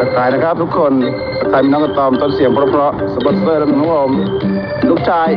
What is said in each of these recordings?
ທັກທາຍນະຄັບທຸກຄົນ ທັກທາຍພີ່ນ້ອງກະຕອມ ຕົ້ນສຽງເພາະໆ ສະປອນເຊີນຳຂອງຜົມ ລູກຊາຍ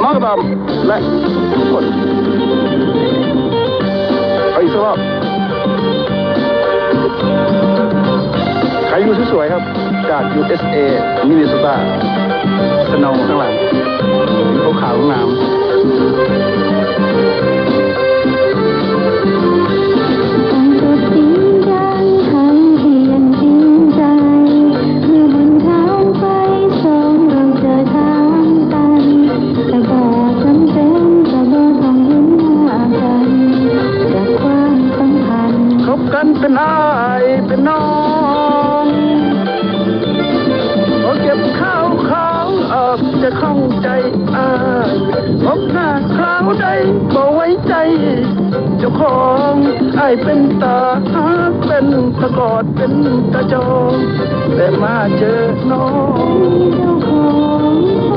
ນ້ອງກະຕອມ ແລະ ທຸກຄົນ ເອົາອີກສັກຮອບ ໃຄຢູ່ສວຍໆ ຄັບ ຈາກ ຢູເອສເອ ມິນເນໂຊຕາ ສະໂນຂ້າງຫຼັງ ຂາວໆ ງາມ. ຄົບກັນເປັນອ້າຍເປັນນ້ອງ ບໍ່ເກັບຂ່າວຄາວອອກຈາກຫ້ອງໃຈອ້າຍ ພົບໜ້າຄາວໃດບໍ່ໄວ້ໃຈເຈົ້າຂອງ ອ້າຍເປັນຕາຮັກ ເປັນຕາກອດ ເປັນຕາຈອງ ແຕ່ມາເຈີນ້ອງ